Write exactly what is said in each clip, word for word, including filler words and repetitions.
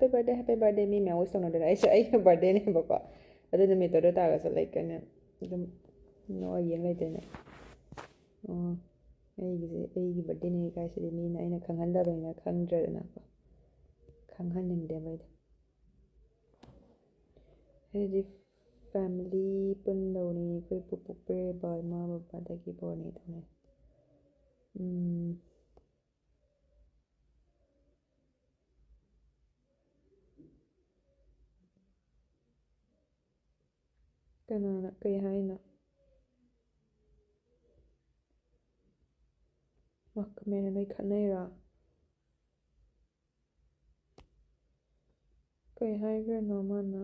Happy birthday, happy birthday, ꯃꯤ ꯃꯌꯥꯝ wish ꯇꯧꯅꯗꯣꯏꯅꯦ꯫ ꯑꯩꯁꯨ ꯑꯩꯒꯤ birthday ꯅꯦꯕꯀꯣ, ꯑꯗꯨ ꯅꯨꯃꯤꯠꯇꯨꯗ ꯇꯥꯔꯒꯁꯨ, like, ꯑꯩꯅ ꯑꯗꯨꯝ ꯅꯣꯛꯑ ꯌꯦꯡ ꯂꯩꯗꯣꯏꯅꯦ꯫ ꯑꯣ, ꯑꯩꯒꯤꯁꯦ ꯑꯩꯒꯤ birthday ꯅꯦ ꯀꯥꯏꯁꯤꯗꯤ ꯃꯤꯅ ꯑꯩꯅ ꯈꯪꯍꯟꯗꯕꯅꯤꯅ ꯈꯪꯗ꯭ꯔꯦꯗꯅꯀꯣ, ꯈꯪꯍꯟꯅꯤꯡꯗꯦꯕ ꯑꯩꯗꯤ꯫ ꯑꯩꯗꯤ family ꯄꯨꯟꯗꯧꯅꯤ, ꯑꯩꯈꯣꯏ ꯄꯨꯄꯨ ꯄꯦꯕ, ꯏꯃꯥ ꯕꯕꯥꯗꯒꯤ ꯕꯣꯔꯅꯤ ꯇꯧꯅꯤ꯫ ꯎꯝ꯫ ꯀꯅꯥꯅ ꯀꯩ ꯍꯥꯏꯅꯣ? ꯃꯥ, ꯀꯃꯦꯟꯅ ꯅꯣꯏ ꯈꯠꯅꯩꯔꯣ? ꯀꯩ ꯍꯥꯏꯈ꯭ꯔꯅꯣ ꯃꯥꯅ?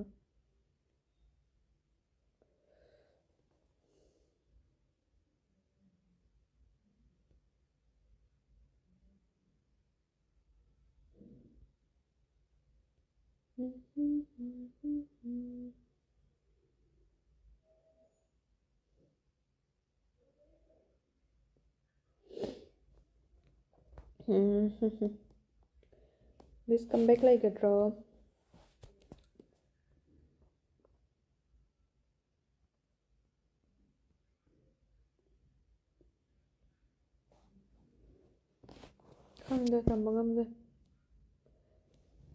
Miss, come back ꯂꯩꯒꯗ꯭ꯔꯣ? ꯈꯪꯗꯦ, ꯇꯝꯕ ꯉꯝꯗꯦ꯫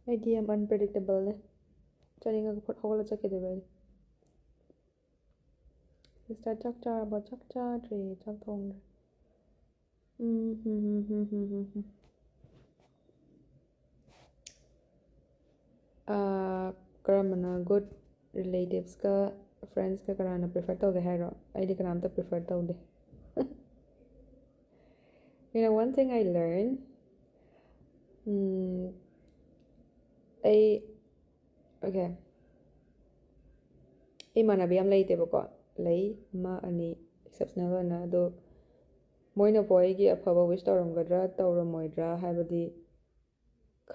ꯑꯩꯗꯤ ꯌꯥꯝ unpredictable ꯅꯦ꯫ ꯆꯠꯅꯤꯡꯉꯒ ꯐꯠ ꯍꯧꯒꯠꯂ ꯆꯠꯈꯤꯗꯣꯏꯕ ꯑꯩꯗꯤ꯫ Sister, ꯆꯥꯛ ꯆꯥꯔꯕꯣ? ꯆꯥꯛ ꯆꯥꯗ꯭ꯔꯤ, ꯆꯥꯛ ꯊꯣꯡꯗ꯭ꯔꯤ꯫ ꯎꯝ, ꯍꯝ, ꯍꯝ, ꯍꯝ, ꯍꯝ, ꯍꯝ, ꯍꯝ꯫ ꯑꯥ, ꯀꯔꯝꯕꯅ good? Relatives ꯀ friends ꯀ ꯀꯅꯥꯅ prefer ꯇꯧꯒꯦ ꯍꯥꯏꯔꯣ? ꯑꯩꯗꯤ ꯀꯅꯥꯝꯇ prefer ꯇꯧꯗꯦ꯫ You know, one thing I learned, ꯎꯝ, ꯑꯩ, okay, ꯑꯩ ꯏꯃꯥꯟꯅꯕꯤ ꯌꯥꯝ ꯂꯩꯇꯦꯕꯀꯣ, ꯂꯩ ꯑꯃ ꯑꯅꯤ exceptional ꯑꯣꯏꯅ, ꯑꯗꯣ ꯃꯣꯏꯅꯐꯥꯎ ꯑꯩꯒꯤ ꯑꯐꯕ wish ꯇꯧꯔꯝꯒꯗ꯭ꯔꯥ ꯇꯧꯔꯝꯃꯣꯏꯗ꯭ꯔꯥ ꯍꯥꯏꯕꯗꯤ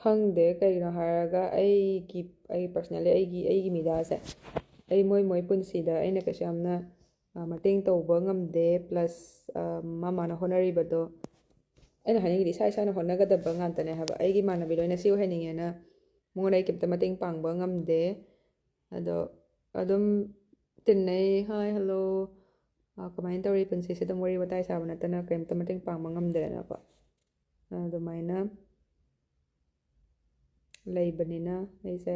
ꯈꯪꯗꯦ꯫ ꯀꯩꯒꯤꯅꯣ ꯍꯥꯏꯔꯒ ꯑꯩꯒꯤ, ꯑꯩ personally ꯑꯩꯒꯤ, ꯑꯩꯒꯤ ꯃꯤꯗꯥꯁꯦ, ꯑꯩ ꯃꯣꯏ ꯃꯣꯏ ꯄꯨꯟꯁꯤꯗ ꯑꯩꯅ ꯀꯩꯁꯨ ꯌꯥꯝꯅ, ꯑ, ꯃꯇꯦꯡ ꯇꯧꯕ ꯉꯝꯗꯦ꯫ Plus, ꯑ, ꯃꯥ ꯃꯥꯅ ꯍꯣꯠꯅꯔꯤꯕꯗꯣ, ꯑꯩꯅ ꯍꯥꯏꯅꯤꯡꯉꯤꯗꯤ ꯏꯁꯥ ꯏꯁꯥꯅ ꯍꯣꯠꯅꯒꯗꯕ ꯉꯥꯛꯇꯅꯦ ꯍꯥꯏꯕ꯫ ꯑꯩꯒꯤ ꯏꯃꯥꯟꯅꯕꯤ ꯂꯣꯏꯅ ꯁꯤ ꯑꯣꯏꯍꯟꯅꯤꯡꯉꯦꯅ ꯃꯉꯣꯟꯗ ꯑꯩ ꯀꯩꯝꯇ ꯃꯇꯦꯡ ꯄꯥꯡꯕ ꯉꯝꯗꯦ꯫ ꯑꯗꯣ ꯑꯗꯨꯝ ꯇꯤꯟꯅꯩ, ꯍꯥꯏ ꯍꯜꯂꯣ, ꯀꯃꯥꯏꯅ ꯇꯧꯔꯤ ꯄꯨꯟꯁꯤꯁꯦ, ꯑꯗꯨꯝ ꯋꯥꯔꯤ ꯋꯥꯇꯥꯏ ꯁꯥꯕ ꯅꯠꯇꯅ ꯀꯩꯝꯇ ꯃꯇꯦꯡ ꯄꯥꯡꯕ ꯉꯝꯗꯦꯗꯅꯀꯣ꯫ ꯑꯗꯨꯃꯥꯏꯅ ꯂꯩꯕꯅꯤꯅ ꯑꯩꯁꯦ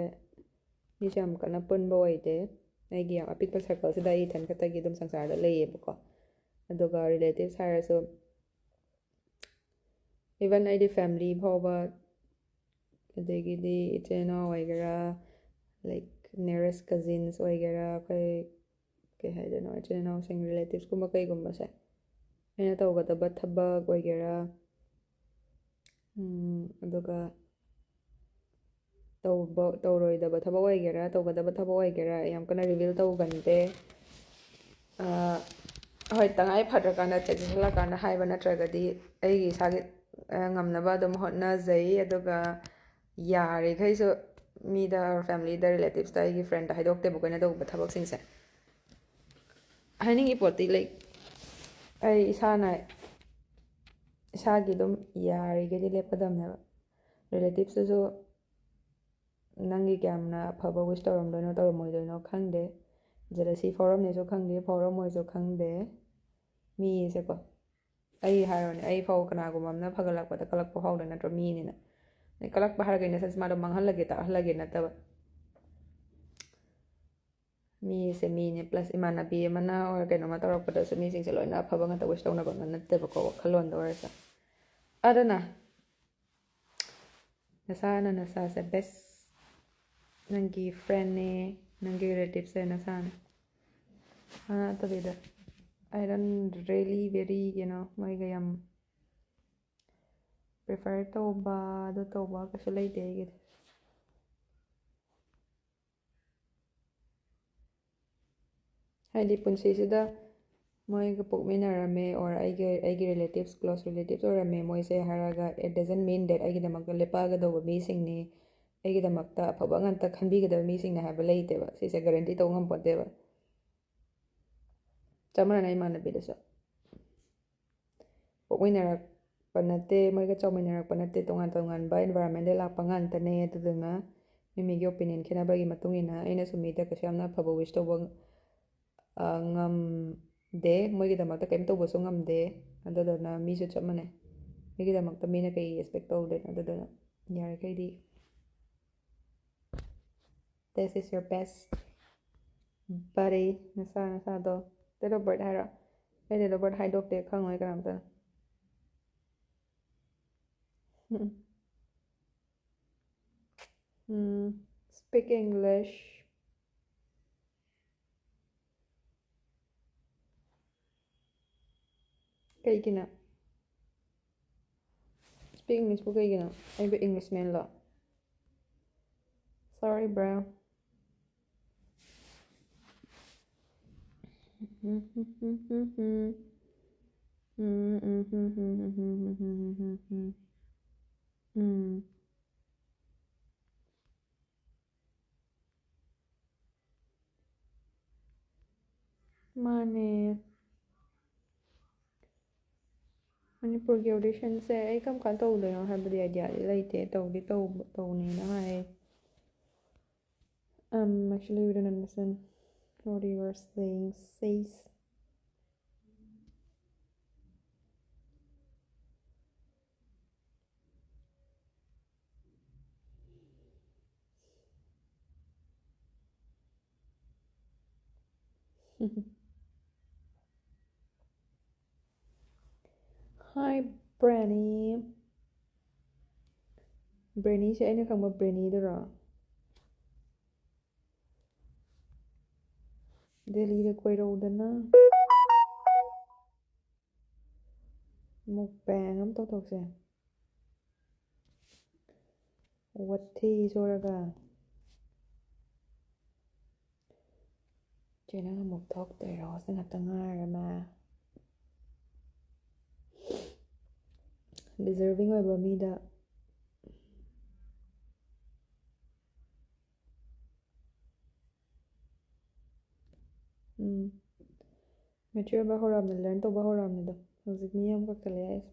ꯃꯤꯁꯦ ꯌꯥꯝ ꯀꯟꯅ ꯄꯨꯟꯕ ꯑꯣꯏꯗꯦ꯫ ꯑꯩꯒꯤ ꯌꯥꯝ ꯑꯄꯤꯛꯄ ꯁꯔꯀꯜꯁꯤꯗ ꯑꯩ ꯏꯊꯟ ꯈꯛꯇꯒꯤ ꯑꯗꯨꯝ ꯁꯪꯁꯥꯔꯗ ꯂꯩꯌꯦꯕꯀꯣ꯫ ꯑꯗꯨꯒ ꯔꯤꯂꯦꯇꯤꯚꯁ ꯍꯥꯏꯔꯁꯨ, ꯏꯚꯟ ꯑꯩꯗꯤ ꯐꯦꯃꯤꯂꯤ ꯐꯥꯎꯕ, ꯑꯗꯒꯤꯗꯤ ꯏꯆꯤꯜ ꯏꯅꯥꯎ ꯑꯣꯏꯒꯦꯔꯥ, ꯂꯥꯏꯛ ꯅꯤꯌꯔꯦꯁ ꯀꯖꯤꯟꯁ ꯑꯣꯏꯒꯦꯔꯥ, ꯑꯩꯈꯣꯏ ꯀꯩ ꯍꯥꯏꯗꯣꯏꯅꯣ, ꯏꯆꯤꯜ ꯏꯅꯥꯎꯁꯤꯡ, ꯔꯤꯂꯦꯇꯤꯚꯁꯀꯨꯝꯕ ꯀꯩꯒꯨꯝꯕꯁꯦ, ꯑꯩꯅ ꯇꯧꯒꯗꯕ ꯊꯕꯛ ꯑꯣꯏꯒꯦꯔꯥ, ꯑꯗꯨꯒ ꯇꯧꯕ ꯇꯧꯔꯣꯏꯗꯕ ꯊꯕꯛ ꯑꯣꯏꯒꯦꯔꯥ, ꯇꯧꯒꯗꯕ ꯊꯕꯛ ꯑꯣꯏꯒꯦꯔꯥ, ꯌꯥꯝ ꯀꯟꯅ ꯔꯤꯕꯤꯜ ꯇꯧꯒꯟꯗꯦ꯫ ꯍꯣꯏ, ꯇꯉꯥꯏ ꯐꯗ꯭ꯔꯀꯥꯟꯗ, ꯆꯦꯛꯁꯤꯜꯂꯀꯥꯟꯗ ꯍꯥꯏꯕ ꯅꯠꯇ꯭ꯔꯒꯗꯤ ꯑꯩꯒꯤ ꯏꯁꯥꯒꯤ ꯉꯝꯅꯕ ꯑꯗꯨꯝ ꯍꯣꯠꯅꯖꯩ꯫ ꯑꯗꯨꯒ ꯌꯥꯔꯤꯈꯩꯁꯨ ꯃꯤꯗ, ꯐꯦꯃꯤꯂꯤꯗ, ꯔꯤꯂꯦꯇꯤꯚꯁꯇ, ꯑꯩꯒꯤ ꯐ꯭ꯔꯦꯟꯗ ꯍꯥꯏꯗꯣꯛꯇꯦꯕꯀꯣ ꯑꯩꯅ ꯇꯧꯕ ꯊꯕꯛꯁꯤꯡꯁꯦ꯫ ꯍꯥꯏꯅꯤꯡꯉꯤ ꯄꯣꯠꯇꯤ, ꯂꯥꯏꯛ, ꯑꯩ ꯏꯁꯥꯅ ꯏꯁꯥꯒꯤ ꯑꯗꯨꯝ ꯌꯥꯔꯤꯈꯩꯗꯤ ꯂꯦꯞꯀꯗꯕꯅꯦꯕ꯫ ꯔꯤꯂꯦꯇꯤꯚꯁꯇꯁꯨ ꯅꯪꯒꯤ ꯀꯌꯥꯝꯅ ꯑꯐꯕ ꯋꯤꯁ ꯇꯧꯔꯝꯗꯣꯏꯅꯣ ꯇꯧꯔꯝꯃꯣꯏꯗꯣꯏꯅꯣ ꯈꯪꯗꯦ꯫ ꯖꯦꯂꯁꯤ ꯐꯥꯎꯔꯝꯅꯤꯁꯨ ꯈꯪꯗꯦ, ꯐꯥꯎꯔꯝꯃꯣꯏꯁꯨ ꯈꯪꯗꯦ꯫ ꯃꯤꯁꯦꯀꯣ, ꯑꯩ ꯍꯥꯏꯔꯣꯅꯦ, ꯑꯩ ꯐꯥꯎ ꯀꯅꯥꯒꯨꯝꯕ ꯑꯃꯅ ꯐꯒꯠꯂꯛꯄꯗ ꯀꯂꯛꯄ ꯐꯥꯎꯗꯣꯏ ꯅꯠꯇ꯭ꯔꯣ? ꯃꯤꯅꯤꯅ꯫ ꯑꯩ ꯀꯂꯛꯄ ꯍꯥꯏꯔꯒ, ꯏꯟ ꯗ ꯁꯦꯟꯁ, ꯃꯥꯗꯣ ꯃꯥꯡꯍꯜꯂꯒꯦ, ꯇꯥꯛꯍꯜꯂꯒꯦ ꯅꯠꯇꯕ꯫ ꯃꯤꯁꯦ ꯃꯤꯅꯦ, ꯄ꯭ꯂꯁ ꯏꯃꯥꯟꯅꯕꯤ ꯑꯃꯅ ꯑꯣꯔ ꯀꯩꯅꯣꯝꯃ ꯇꯧꯔꯛꯄꯗꯁꯨ ꯃꯤꯁꯤꯡꯁꯦ ꯂꯣꯏꯅ ꯑꯐꯕ ꯉꯥꯛꯇ ꯋꯤꯁ ꯇꯧꯅꯕ ꯅꯠꯇꯦꯕꯀꯣ, ꯋꯥꯈꯜꯂꯣꯟꯗ ꯑꯣꯏꯔꯁꯨ꯫ ꯑꯗꯨꯅ ꯅꯁꯥꯅ ꯅꯁꯥꯁꯦ ꯕꯦꯁ, ꯅꯪꯒꯤ ꯐ꯭ꯔꯦꯟꯅꯦ, ꯅꯪꯒꯤ ꯔꯤꯂꯦꯇꯤꯞꯁꯦ ꯅꯁꯥꯅꯦ꯫ ꯑꯗꯨ ꯅꯠꯇꯕꯤꯗ, I don't really very, you know, ꯃꯣꯏꯒ ꯌꯥꯝ ꯄ꯭ꯔꯤꯐꯔ ꯇꯧꯕ, ꯑꯗꯨ ꯇꯧꯕ ꯀꯩꯁꯨ ꯂꯩꯇꯦ ꯑꯩꯒꯤꯗꯤ꯫ ꯍꯥꯏꯗꯤ ꯄꯨꯟꯁꯤꯁꯤꯗ ꯃꯣꯏꯒ ꯄꯣꯛꯃꯤꯟꯅꯔꯝꯃꯦ, ꯑꯣꯔ ꯑꯩꯒꯤ, ꯑꯩꯒꯤ ꯔꯤꯂꯦꯇꯤꯞꯁ, ꯀ꯭ꯂꯣꯁ ꯔꯤꯂꯦꯇꯤꯞꯁ ꯑꯣꯏꯔꯝꯃꯦ ꯃꯣꯏꯁꯦ ꯍꯥꯏꯔꯒ, it doesn't mean that ꯑꯩꯒꯤꯗꯃꯛꯇ ꯂꯦꯞꯄꯛꯑꯒꯗꯧꯕ ꯃꯤꯁꯤꯡꯅꯤ, ꯑꯩꯒꯤꯗꯃꯛꯇ ꯑꯐꯕ ꯉꯥꯛꯇ ꯈꯟꯕꯤꯒꯗꯕ ꯃꯤꯁꯤꯡꯅꯤ ꯍꯥꯏꯕ ꯂꯩꯇꯦꯕ꯫ ꯁꯤꯁꯦ ꯒꯔꯦꯟꯇꯤ ꯇꯧꯕ ꯉꯝꯄꯣꯠꯇꯦꯕ꯫ ꯆꯞ ꯃꯥꯟꯅꯅ ꯏꯃꯥꯟꯅꯕꯤꯗꯁꯨ꯫ ꯄꯣꯛꯃꯤꯟꯅꯔꯛꯄ ꯅꯠꯇꯦ, ꯃꯣꯏꯒ ꯆꯥꯎꯃꯤꯟꯅꯔꯛꯄ ꯅꯠꯇꯦ, ꯇꯣꯉꯥꯟ ꯇꯣꯉꯥꯟꯕ ꯏꯟꯚꯥꯏꯔꯣꯟꯃꯦꯟꯗꯒꯤ ꯂꯥꯛꯄ ꯉꯥꯛꯇꯅꯦ꯫ ꯑꯗꯨꯗꯨꯅ ꯃꯤ ꯃꯤꯒꯤ ꯑꯣꯄꯤꯅꯤꯌꯟ ꯈꯦꯠꯅꯕꯒꯤ ꯃꯇꯨꯡ ꯏꯟꯅ ꯑꯩꯅꯁꯨ ꯃꯤꯗ ꯀꯩꯁꯨ ꯌꯥꯝꯅ ꯑꯐꯕ ꯋꯤꯁ ꯇꯧꯕ, ꯑ, ꯉꯝꯗꯦ꯫ ꯃꯣꯏꯒꯤꯗꯃꯛꯇ ꯀꯔꯤꯝ ꯇꯧꯕꯁꯨ ꯉꯝꯗꯦ꯫ ꯑꯗꯨꯗꯨꯅ ꯃꯤꯁꯨ ꯆꯞ ꯃꯥꯟꯅꯩ꯫ ꯃꯤꯒꯤꯗꯃꯛꯇ ꯃꯤꯅ ꯀꯩ ꯑꯦꯛꯁꯄꯦꯛ ꯇꯧꯗꯣꯏꯅꯣ? ꯑꯗꯨꯗꯨꯅ ꯌꯥꯔꯤꯈꯩꯗꯤ, this is your best buddy, ꯅꯁꯥ ꯅꯁꯥꯗꯣ꯫ Date of birth ꯍꯥꯏꯔꯣ? ꯑꯩ date of birth ꯍꯥꯏꯗꯣꯛꯇꯦ, ꯈꯪꯉꯣꯏ ꯀꯅꯥꯝꯇꯅ꯫ ꯎꯝ, speak English꯫ ꯀꯩꯒꯤꯅꯣ? Speak Englishꯄꯨ ꯀꯩꯒꯤꯅꯣ? ꯑꯩꯕꯨ Englishmanꯂꯣ? Sorry, bro. ꯎꯝ꯫ ꯃꯥꯅꯦ꯫ ꯃꯅꯤꯄꯨꯔꯒꯤ ꯑꯣꯗꯤꯁꯟꯁꯦ ꯑꯩ ꯀꯔꯝ ꯀꯥꯟꯗ ꯇꯧꯗꯣꯏꯅꯣ ꯍꯥꯏꯕꯗꯤ ꯑꯥꯏꯗꯤꯌꯥꯗꯤ ꯂꯩꯇꯦ꯫ ꯇꯧꯗꯤ ꯇꯧꯕ, ꯇꯧꯅꯤꯅ ꯍꯥꯏ꯫ Um, actually, we don't understand what you are saying, sis. Hi, Branny. Brannyꯁꯦ ꯑꯩꯅ ꯈꯪꯕ Brannyꯗꯨꯔꯣ? ꯗꯦꯜꯂꯤꯗ ꯀꯣꯏꯔꯧꯗꯅ꯫ Mukbang ꯑꯃ ꯇꯧꯊꯣꯛꯁꯦ꯫ ꯋꯥꯊꯤ ꯁꯣꯔꯒ꯫ ꯆꯦ, ꯅꯪ ꯑꯃꯨꯛ ꯊꯣꯛꯇꯣꯏꯔꯣ? ꯁꯤ ꯉꯥꯛꯇ ꯉꯥꯏꯔꯦ ꯃꯥ꯫ Deserving ꯑꯣꯏꯕ ꯃꯤꯗ꯫ ꯎꯝ꯫ Mature ꯑꯣꯏꯕ ꯍꯧꯔꯛꯑꯕꯅꯤ, learn ꯇꯧꯕ ꯍꯧꯔꯛꯑꯕꯅꯤꯗꯣ꯫ ꯍꯧꯖꯤꯛ ꯃꯤ ꯌꯥꯝ ꯀꯛꯀꯜꯂꯦ ꯍꯥꯏꯁꯦ꯫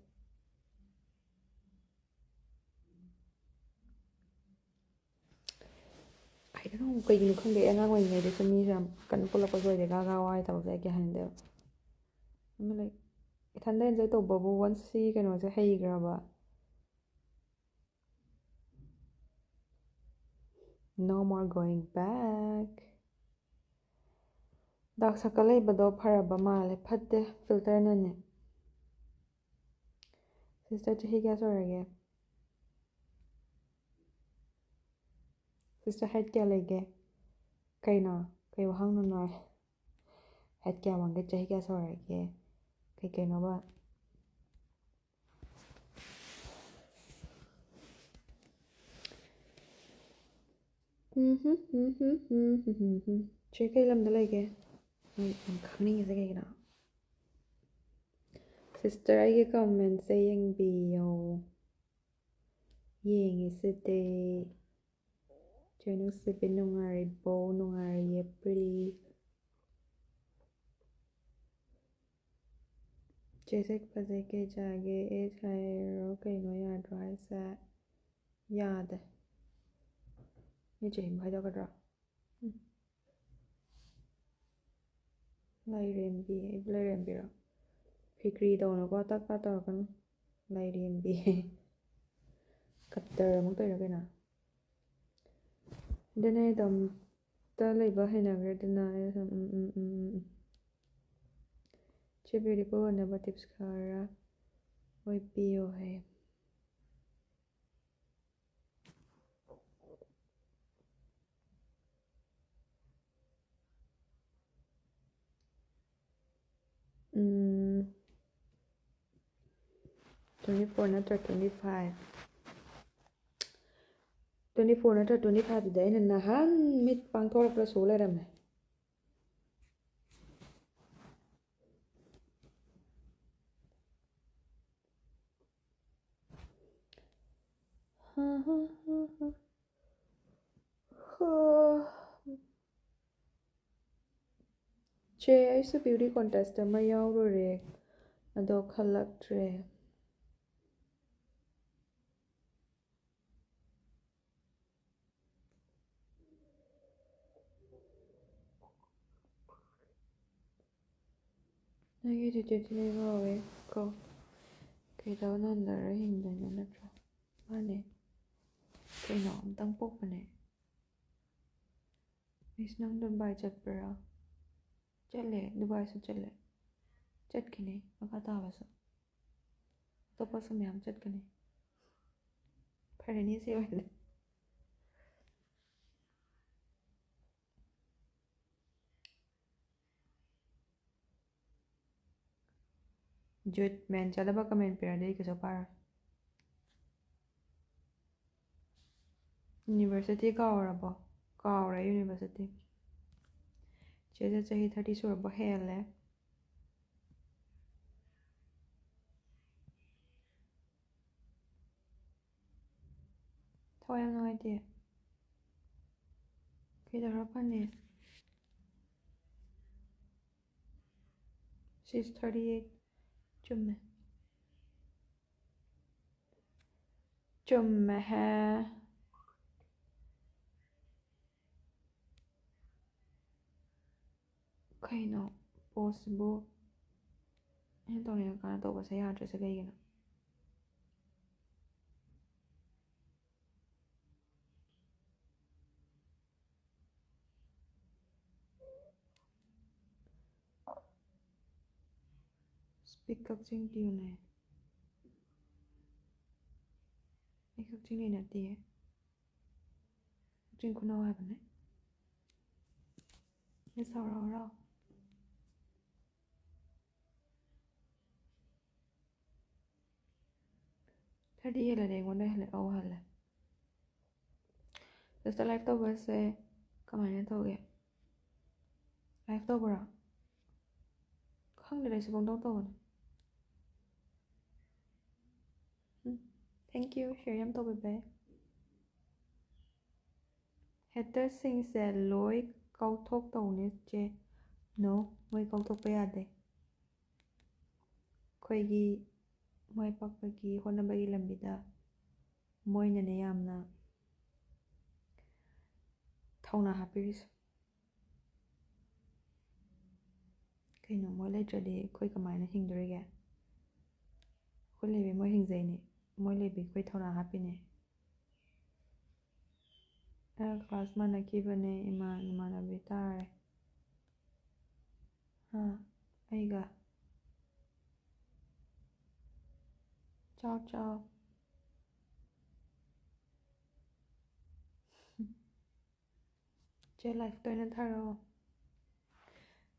I don't know, ꯀꯩꯒꯤꯅꯣ ꯈꯪꯗꯦ, ꯑꯩ ꯑꯉꯥꯡ ꯑꯣꯏꯔꯤꯉꯩꯗꯁꯨ ꯃꯤꯁꯦ ꯌꯥꯝ ꯀꯩꯅꯣ ꯄꯨꯜꯂꯛꯄꯁꯨ ꯑꯣꯏꯗꯦ, ꯒꯥ ꯒꯥ ꯋꯥꯏ ꯇꯧꯕꯁꯦ ꯑꯩ ꯀꯌꯥ ꯍꯩꯅꯗꯦꯕ꯫ ꯑꯃ, like, ꯏꯊꯟꯗ enjoy ꯇꯧꯕꯕꯨ, once ꯁꯤ ꯀꯩꯅꯣꯁꯦ ꯍꯩꯈ꯭ꯔꯕ, no more going back. Dark circle ꯂꯩꯕꯗꯣ ꯐꯔꯕ ꯃꯥꯜꯂꯦ꯫ ꯐꯠꯇꯦ, filter ꯅꯅꯦ꯫ Sister ꯆꯍꯤ ꯀꯌꯥ ꯁꯨꯔꯒꯦ? Sister height ꯀꯌꯥ ꯂꯩꯒꯦ? ꯀꯩꯅꯣ? ꯀꯩ ꯋꯥꯍꯪꯅꯣ ꯅꯣꯏ? Height ꯀꯌꯥ ꯋꯥꯡꯒꯦ? ꯆꯍꯤ ꯀꯌꯥ ꯁꯨꯔꯒꯦ? ꯀꯩ ꯀꯩꯅꯣꯕ? ꯎꯝꯍꯨꯝ, ꯎꯝꯍꯨꯝ, ꯎꯝꯍꯨꯝ, ꯎꯝꯍꯨꯝ꯫ ꯆꯦ ꯀꯩ ꯂꯝꯗ ꯂꯩꯒꯦ? ꯑꯩ ꯌꯥꯝ ꯈꯪꯅꯤꯡꯉꯤꯁꯦ ꯀꯩꯒꯤꯅꯣ? Sister, ꯑꯩꯒꯤ commentꯁꯦ ꯌꯦꯡꯕꯤꯌꯣ꯫ ꯌꯦꯡꯉꯤꯁꯤꯗꯤ꯫ ꯆꯦ ꯅꯨꯡꯁꯤꯕꯤ ꯅꯨꯡꯉꯥꯏꯔꯤꯕꯣ? ꯅꯨꯡꯉꯥꯏꯔꯤꯌꯦ, pretty꯫ ꯆꯦ ꯁꯛ ꯐꯖꯩ, ꯀꯩ ꯆꯥꯒꯦ? Age ꯍꯥꯏꯔꯣ, ꯀꯩꯅꯣ ꯌꯥꯗ꯭ꯔꯣ ꯍꯥꯏꯁꯦ? ꯌꯥꯗꯦ꯫ ꯃꯤ ꯆꯍꯤ ꯑꯃ ꯍꯥꯏꯗꯣꯛꯀꯗ꯭ꯔꯣ? ꯎꯝ꯫ ꯂꯥꯏꯔꯦꯝꯕꯤ, ꯑꯩꯕꯨ ꯂꯥꯏꯔꯦꯝꯕꯤꯔꯣ? ꯐꯤꯀ꯭ꯔꯤ ꯇꯧꯅꯨꯀꯣ, ꯇꯠ ꯄꯥꯠ ꯇꯧꯔꯛꯀꯅꯨ꯫ ꯂꯥꯏꯔꯦꯝꯕꯤ꯫ ꯀꯠꯇꯔ ꯑꯃꯨꯛ ꯇꯧꯔꯤꯔꯣ ꯀꯩꯅꯣ? ꯑꯗꯨꯅꯦ ꯑꯩꯗꯣ ꯑꯝꯇ ꯂꯩꯕ ꯍꯩꯅꯈ꯭ꯔꯦ, ꯑꯗꯨꯅ ꯑꯩ ꯁꯨꯝ, ꯎꯝ, ꯎꯝ, ꯎꯝ, ꯎꯝ, ꯎꯝ꯫ ꯆꯦ beautiful ꯑꯣꯏꯅꯕ tips ꯈꯔ ꯑꯣꯏꯕꯤꯌꯣ ꯍꯥꯏꯌꯦ꯫ ꯎꯝ, twenty four ꯅꯠꯇ꯭ꯔ twenty five? Twenty four ꯅꯠꯇ꯭ꯔ twenty five ꯇꯨꯗꯤ ꯑꯩꯅ ꯅꯍꯥꯟ ꯃꯤꯠ ꯄꯥꯡꯊꯣꯔꯛꯄꯗ ꯁꯨ ꯂꯩꯔꯝꯃꯦ꯫ ꯆꯦ, ꯑꯩꯁꯨ beauty contest ꯑꯃ ꯌꯥꯎꯔꯨꯔꯦ, ꯑꯗꯣ ꯈꯜꯂꯛꯇ꯭ꯔꯦ꯫ ꯅꯪꯒꯤ attitudeꯇꯤ ꯂꯩꯕ ꯍꯧꯔꯦ ꯀꯣ꯫ ꯀꯩꯗꯧ ꯅꯥꯟꯊꯔ ꯍꯤꯡꯗꯣꯏꯅꯣ ꯅꯠꯇ꯭ꯔꯥ? ꯃꯥꯅꯦ꯫ ꯀꯩꯅꯣ ꯑꯝꯇꯪ ꯄꯣꯛꯄꯅꯦ꯫ Miss, ꯅꯪ ꯗꯨꯕꯥꯏ ꯆꯠꯄ꯭ꯔꯥ? ꯆꯠꯂꯦ, ꯗꯨꯕꯥꯏꯁꯨ ꯆꯠꯂꯦ꯫ ꯆꯠꯈꯤꯅꯤ ꯃꯈꯥ ꯇꯥꯕꯁꯨ꯫ ꯑꯇꯣꯞꯄꯁꯨ ꯃꯌꯥꯝ ꯆꯠꯀꯅꯤ꯫ ꯐꯔꯦꯅꯦ ꯁꯤ ꯑꯣꯏꯔꯗꯤ꯫ Jude, ꯃꯦꯟ ꯆꯠꯂꯕ comment ꯄꯤꯔꯗꯤ ꯑꯩ ꯀꯩꯁꯨ ꯄꯥꯔꯣꯏ꯫ University ꯀꯥꯎꯔꯕꯣ? ꯀꯥꯎꯔꯦ university꯫ ꯆꯦꯁꯦ ꯆꯍꯤ thirty ꯁꯨꯔꯕ ꯍꯦꯜꯂꯦ꯫ ꯊꯋꯥꯏ ꯌꯥꯝ ꯅꯨꯡꯉꯥꯏꯇꯦ꯫ ꯀꯩꯗꯧꯔ ꯐꯅꯤ? She's thirty eight. ꯆꯨꯝꯃꯦ꯫ ꯆꯨꯝꯃꯦꯍꯦ꯫ ꯀꯩꯅꯣ ꯄꯣꯁꯁꯤꯕꯨ? ꯑꯩꯅ ꯇꯧꯅꯤꯡꯉꯀꯥꯟꯗ ꯇꯧꯕꯁꯦ ꯌꯥꯗ꯭ꯔꯤꯁꯦ ꯀꯩꯒꯤꯅꯣ? Speak ꯀꯛꯆꯤꯡ ꯄꯤꯌꯨꯅꯦ꯫ ꯑꯩ ꯀꯛꯆꯤꯡꯗꯩ ꯅꯠꯇꯤꯌꯦ꯫ ꯀꯛꯆꯤꯡ ꯈꯨꯅꯧ ꯍꯥꯏꯕꯅꯦ꯫ ꯃꯤꯁ ꯍꯧꯔꯛꯑꯣꯔꯣ? Thirty ꯍꯦꯜꯂꯗꯤ ꯑꯩꯉꯣꯟꯗ ꯍꯦꯜꯂꯦ꯫ ꯑꯧ, ꯍꯦꯜꯂꯦ꯫ Sister, live ꯇꯧꯕꯁꯦ ꯀꯃꯥꯏꯅ ꯇꯧꯒꯦ? Live ꯇꯧꯕ꯭ꯔꯣ? ꯈꯪꯗꯦꯗ, ꯑꯩꯁꯨ ꯄꯪꯇꯧ ꯇꯧꯕꯅꯦ꯫ ꯎꯝ, thank you, share ꯌꯥꯝ ꯇꯧꯕꯤꯕꯩ꯫ Hatersꯁꯤꯡꯁꯦ ꯂꯣꯏ ꯀꯥꯎꯊꯣꯛꯇꯧꯅꯦ ꯆꯦ꯫ No, ꯃꯣꯏ ꯀꯥꯎꯊꯣꯛꯄ ꯌꯥꯗꯦ꯫ ꯑꯩꯈꯣꯏꯒꯤ ꯃꯥꯏ ꯄꯥꯛꯄꯒꯤ ꯍꯣꯠꯅꯕꯒꯤ ꯂꯝꯕꯤꯗ ꯃꯣꯏꯅꯅꯦ ꯌꯥꯝꯅ ꯊꯧꯅꯥ ꯍꯥꯞꯄꯤꯔꯤꯁꯦ꯫ ꯀꯩꯅꯣ, ꯃꯣꯏ ꯂꯩꯇ꯭ꯔꯗꯤ ꯑꯩꯈꯣꯏ ꯀꯃꯥꯏꯅ ꯍꯤꯡꯗꯣꯔꯤꯒꯦ? ꯑꯩꯈꯣꯏ ꯂꯩꯕꯩ ꯃꯣꯏ ꯍꯤꯡꯖꯩꯅꯦ, ꯃꯣꯏ ꯂꯩꯕꯩ ꯑꯩꯈꯣꯏ ꯊꯧꯅꯥ ꯍꯥꯞꯄꯤꯅꯦ꯫ ꯑꯩꯒ ꯀ꯭ꯂꯥꯁ ꯃꯥꯟꯅꯈꯤꯕꯅꯦ, ꯏꯃꯥ ꯏꯃꯥꯟꯅꯕꯤ ꯇꯥꯔꯦ꯫ ꯍꯥ? ꯑꯩꯒ? ꯆꯥꯎ ꯆꯥꯎ꯫ ꯆꯦ, ꯂꯥꯏꯐꯇ ꯑꯣꯏꯅ ꯊꯥꯔꯛꯑꯣ꯫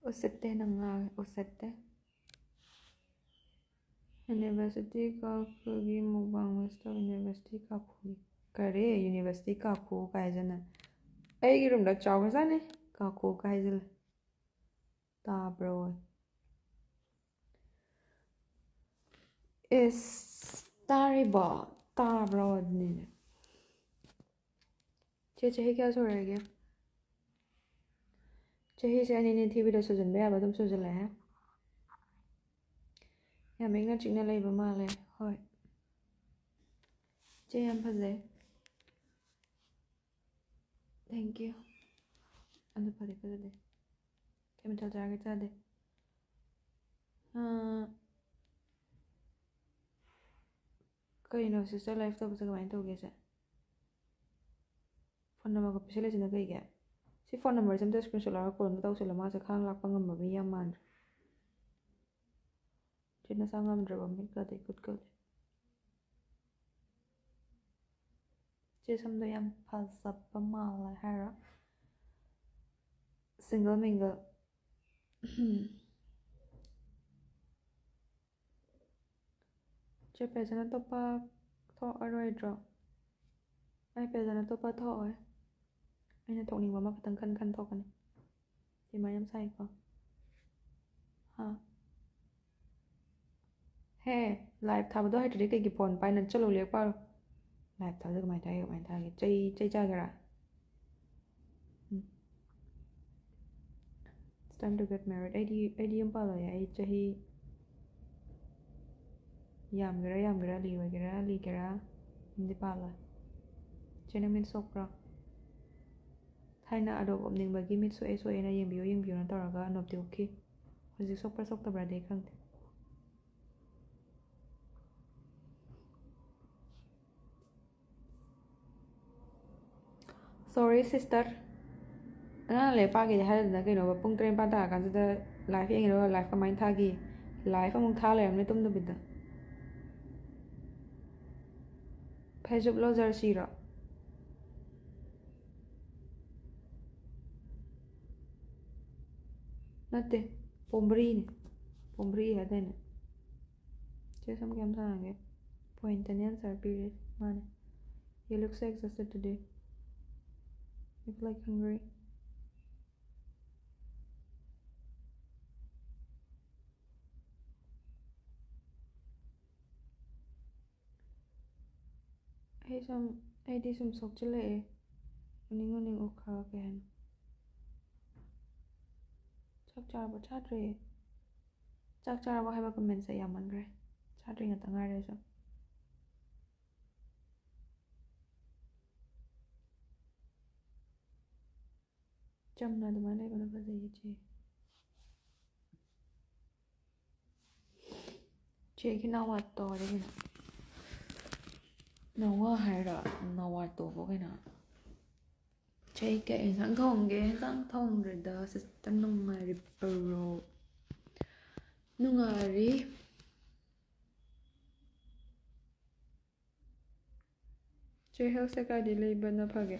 ꯎꯁꯤꯠꯇꯦ, ꯅꯪ ꯉꯥꯡꯉꯦ, ꯎꯁꯤꯠꯇꯦ꯫ ꯌꯨꯅꯤꯚꯔꯁꯤꯇꯤ ꯀꯥꯈꯨꯒꯤ ꯃꯨꯛꯕꯥꯡ ꯃꯤꯁ ꯇꯧ, ꯌꯨꯅꯤꯚꯔꯁꯤꯇꯤ ꯀꯥꯈꯨꯒꯤ꯫ ꯀꯔꯤ? ꯌꯨꯅꯤꯚꯔꯁꯤꯇꯤ ꯀꯥꯈꯨ ꯀꯥꯏꯁꯤꯅ? ꯑꯩꯒꯤ ꯔꯨꯝꯗ ꯆꯥꯎꯈ꯭ꯔꯖꯥꯠꯅꯤ, ꯀꯥꯈꯨ ꯀꯥꯏꯁꯤꯜꯂꯦ꯫ ꯇꯥꯕ꯭ꯔꯣ? ꯏꯁ, ꯇꯥꯔꯤꯕꯣ? ꯇꯥꯕ꯭ꯔꯣ ꯑꯗꯨꯅꯤꯅꯦ꯫ ꯆꯦ, ꯆꯍꯤ ꯀꯌꯥ ꯁꯨꯔꯒꯦ? ꯆꯍꯤꯁꯦ ꯑꯅꯤꯅꯤ ꯊꯤꯕꯤꯗ ꯁꯨꯖꯟꯕ ꯌꯥꯕ ꯑꯗꯨꯝ ꯁꯨꯖꯜꯂꯛꯑꯦ꯫ ꯌꯥꯝ ꯏꯪꯅ ꯆꯤꯛꯅ ꯂꯩꯕ ꯃꯥꯜꯂꯦ꯫ ꯍꯣꯏ꯫ ꯆꯦ, ꯌꯥꯝ ꯐꯖꯩ꯫ Thank you. ꯑꯗꯨ ꯐꯗꯤ ꯐꯖꯗꯦ꯫ ꯀꯩ ꯃꯊꯦꯜ ꯆꯥꯔꯒꯦ? ꯆꯥꯗꯦ꯫ ꯑꯥ, ꯀꯩꯅꯣ, ꯁꯤꯁꯇꯔ ꯂꯥꯏꯐ ꯇꯧꯕꯁꯦ ꯀꯃꯥꯏꯅ ꯇꯧꯒꯦꯁꯦ? ꯐꯣꯟ ꯅꯝꯕꯔꯒ ꯄꯤꯁꯜꯂꯤꯁꯤꯅ ꯀꯩꯒꯤ? ꯁꯤ ꯐꯣꯟ ꯅꯝꯕꯔꯁꯦ ꯑꯝꯇ screenshot ꯂꯧꯔꯒ call ꯑꯝꯇ ꯇꯧꯁꯤꯜꯂꯣ꯫ ꯃꯥꯁꯦ ꯈꯥꯡ ꯂꯥꯛꯄ ꯉꯝꯕ ꯃꯤ ꯌꯥꯝ ꯃꯥꯟꯗ꯭ꯔꯦ꯫ ꯆꯦ, ꯅꯁꯥ ꯉꯝꯗ꯭ꯔꯕ ꯃꯤꯠꯀꯗꯤ ꯈꯨꯠꯀꯗꯤ꯫ ꯆꯦ, ꯁꯝꯗꯣ ꯌꯥꯝ ꯐꯖꯕ ꯃꯥꯜꯂꯦ ꯍꯥꯏꯔꯣ? Single mingle꯫ ꯆꯦ, ꯄꯦꯖꯦꯟ ꯑꯇꯣꯞꯄ ꯊꯣꯛꯑꯔꯣꯏꯗ꯭ꯔꯣ? ꯑꯩ ꯄꯦꯖꯦꯟ ꯑꯇꯣꯞꯄ ꯊꯣꯛꯑꯣꯏ꯫ ꯑꯩꯅ ꯊꯣꯛꯅꯤꯡꯕ ꯑꯃꯈꯛꯇꯪ ꯈꯟ ꯈꯟ ꯊꯣꯛꯀꯅꯤ꯫ ꯗꯤꯃꯥꯟ ꯌꯥꯝ ꯁꯥꯏꯀꯣ꯫ ꯍꯥ? ꯍꯦ, ꯂꯥꯏꯚ ꯊꯥꯕꯗꯣ ꯍꯩꯇ꯭ꯔꯗꯤ ꯀꯩꯒꯤ ꯐꯣꯟ ꯄꯥꯏꯅ? ꯆꯠꯂꯣ, ꯂꯥꯏꯔꯤꯛ ꯄꯥꯔꯣ꯫ ꯂꯥꯏꯚ ꯊꯥꯕꯗꯣ ꯀꯃꯥꯏꯅ ꯊꯥꯒꯦ, ꯀꯃꯥꯏꯅ ꯊꯥꯒꯦ? ꯆꯩ, ꯆꯩ ꯆꯥꯒꯦꯔꯥ? ꯎꯝ꯫ It's time to get married. ꯑꯩꯗꯤ, ꯑꯩꯗꯤ ꯌꯨꯝ ꯄꯥꯜꯂꯣꯏꯌꯦ꯫ ꯑꯩ ꯆꯍꯤ ꯌꯥꯝꯒꯦꯔꯥ, ꯌꯥꯝꯒꯦꯔꯥ, ꯂꯤ ꯑꯣꯏꯒꯦꯔꯥ, ꯂꯤꯒꯦꯔꯥ, ꯌꯨꯝꯗꯤ ꯄꯥꯜꯂꯣꯏ꯫ ꯆꯦ, ꯅꯪ ꯃꯤꯠ ꯁꯣꯛꯄ꯭ꯔꯣ? ꯊꯥꯏꯅ ꯑꯅꯣꯞ ꯎꯞꯅꯤꯡꯕꯒꯤ ꯃꯤꯠ ꯁꯣꯛꯑꯦ, ꯁꯣꯛꯑꯦꯅ ꯌꯦꯡꯕꯤꯌꯨ, ꯌꯦꯡꯕꯤꯌꯨꯅ ꯇꯧꯔꯒ ꯑꯅꯣꯞꯇꯤ ꯎꯞꯈꯤ꯫ ꯍꯧꯖꯤꯛ ꯁꯣꯛꯄ꯭ꯔꯥ ꯁꯣꯛꯇꯕ꯭ꯔꯥꯗꯤ ꯑꯩ ꯈꯪꯗꯦ꯫ Sorry sister, ꯑꯉꯥꯡ ꯂꯥꯏꯔꯤꯛ ꯄꯥꯒꯦꯗꯤ ꯍꯥꯏꯔꯗꯅ ꯀꯩꯅꯣꯕ, ꯄꯨꯡ ꯇꯔꯦꯠ ꯅꯤꯄꯥꯟ ꯇꯥꯔꯀꯥꯟꯁꯤꯗ live ꯌꯦꯡꯉꯤꯔꯣ? Live ꯀꯃꯥꯏꯅ ꯊꯥꯒꯤ? Live ꯑꯃꯨꯛ ꯊꯥ ꯂꯩꯔꯝꯅꯤ ꯇꯨꯝꯗꯕꯤꯗ꯫ ꯐꯩꯖꯨꯞꯂꯣ ꯖꯔꯁꯤꯔꯣ? ꯅꯠꯇꯦ, ꯄꯣꯝꯕ꯭ꯔꯤꯅꯦ꯫ ꯄꯣꯝꯕ꯭ꯔꯤ ꯍꯥꯏꯗꯥꯏꯅꯦ? ꯆꯦ ꯁꯝ ꯀꯌꯥꯝ ꯁꯥꯡꯉꯒꯦ? Point ꯑꯅꯤ answer ꯄꯤꯔꯦ꯫ ꯃꯥꯅꯦ꯫ You look so exhausted today. You feel like hungry. ꯑꯩ ꯁꯨꯝ, ꯑꯩꯗꯤ ꯁꯨꯝ ꯁꯣꯛꯆꯤꯜꯂꯛꯑꯦ꯫ ꯎꯅꯤꯡ ꯎꯅꯤꯡ ꯎꯈ꯭ꯔ ꯀꯩ ꯍꯥꯏꯅꯣ? ꯆꯥꯛ ꯆꯥꯔꯕꯣ? ꯆꯥꯗ꯭ꯔꯤ꯫ ꯆꯥꯛ ꯆꯥꯔꯕꯣ ꯍꯥꯏꯕ commentꯁꯦ ꯌꯥꯝꯃꯟꯈ꯭ꯔꯦ꯫ ꯆꯥꯗ꯭ꯔꯤ ꯉꯥꯛꯇ ꯉꯥꯏꯔꯦ ꯑꯩꯁꯨ꯫ ꯆꯝꯅ ꯑꯗꯨꯃꯥꯏꯅ ꯂꯩꯕꯅ ꯐꯖꯩꯌꯦ ꯆꯦ꯫ ꯆꯦꯒꯤ ꯅꯥꯋꯥꯠꯇꯣ ꯍꯥꯏꯔꯒꯅ, ꯅꯋꯥ ꯍꯥꯏꯔꯣ? ꯅꯥꯋꯥꯠꯇꯣꯕꯨ ꯀꯩꯅꯣ? ꯆꯦ ꯀꯩ ꯏꯟꯁꯥꯡ ꯊꯣꯡꯒꯦ? ꯏꯟꯁꯥꯡ ꯊꯣꯡꯗ꯭ꯔꯤꯗ꯫ Sister ꯅꯨꯡꯉꯥꯏꯔꯤꯕ꯭ꯔꯣ? ꯅꯨꯡꯉꯥꯏꯔꯤ꯫ ꯆꯦ healthꯁꯦ ꯀꯥꯏꯗꯩ ꯂꯩꯕꯅ ꯐꯒꯦ?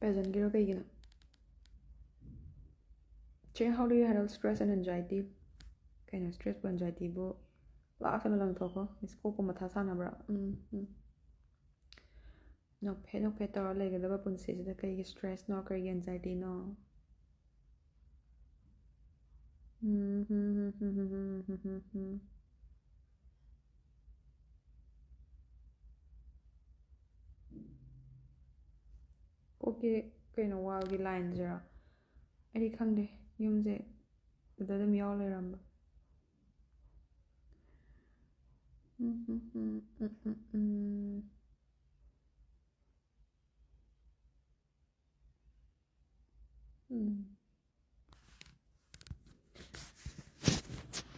Pearsonꯒꯤꯔꯣ ꯀꯩꯒꯤꯅꯣ? ꯆꯦ, how do you handle stress and anxiety? ꯀꯩꯅꯣ, stressꯄꯨ anxietyꯕꯨ ꯂꯥꯛꯇꯅ ꯂꯪꯊꯣꯛꯈꯣ꯫ ꯃꯤꯁ ꯀꯣꯛꯄꯨ ꯃꯊꯥ ꯁꯥꯟꯅꯕ꯭ꯔꯥ? ꯎꯝ, ꯎꯝ꯫ ꯅꯣꯛꯐꯦꯠ ꯅꯣꯛꯐꯦꯠ ꯇꯧꯔ ꯂꯩꯒꯗꯕ ꯄꯨꯟꯁꯤꯁꯤꯗ ꯀꯩꯒꯤ stressꯅꯣ, ꯀꯩꯒꯤ anxietyꯅꯣ? ꯎꯝ, ꯍꯝ, ꯍꯝ, ꯍꯝ, ꯍꯝ, ꯍꯝ, ꯍꯝ, ꯍꯝ, ꯍꯝ꯫ ꯀꯣꯛꯀꯤ ꯀꯩꯅꯣ, wallꯒꯤ lineꯁꯤꯔꯣ? ꯑꯩꯗꯤ ꯈꯪꯗꯦ, ꯌꯨꯝꯁꯦ ꯑꯗꯨꯗ ꯑꯗꯨꯝ ꯌꯥꯎ ꯂꯩꯔꯝꯕ꯫ ꯎꯝ, ꯎꯝ, ꯎꯝ, ꯎꯝ, ꯎꯝ, ꯎꯝ꯫ ꯎꯝ꯫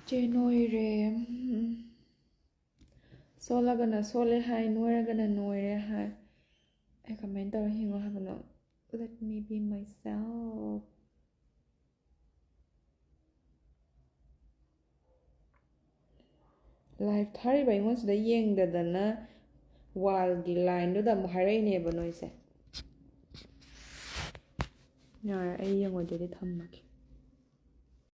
ꯆꯦ ꯅꯣꯏꯔꯦ꯫ ꯎꯝ꯫ ꯁꯣꯜꯂꯒꯅ ꯁꯣꯜꯂꯦ ꯍꯥꯏ, ꯅꯣꯏꯔꯒꯅ ꯅꯣꯏꯔꯦ ꯍꯥꯏ꯫ ꯑꯩ ꯀꯃꯥꯏꯅ ꯇꯧꯔ ꯍꯤꯡꯉꯣ ꯍꯥꯏꯕꯅꯣ? Let me be myself. Live ꯊꯥꯔꯤꯕ ꯑꯩꯉꯣꯟꯁꯤꯗ ꯌꯦꯡꯗꯗꯅ wallꯒꯤ lineꯗꯨꯗ ꯑꯃꯨꯛ ꯍꯥꯏꯔꯛꯏꯅꯦꯕ ꯅꯣꯏꯁꯦ꯫ ꯌꯥꯔꯦ, ꯑꯩ ꯌꯦꯡꯉꯣꯏꯗꯣꯏꯗꯤ ꯊꯝꯃꯒꯦ꯫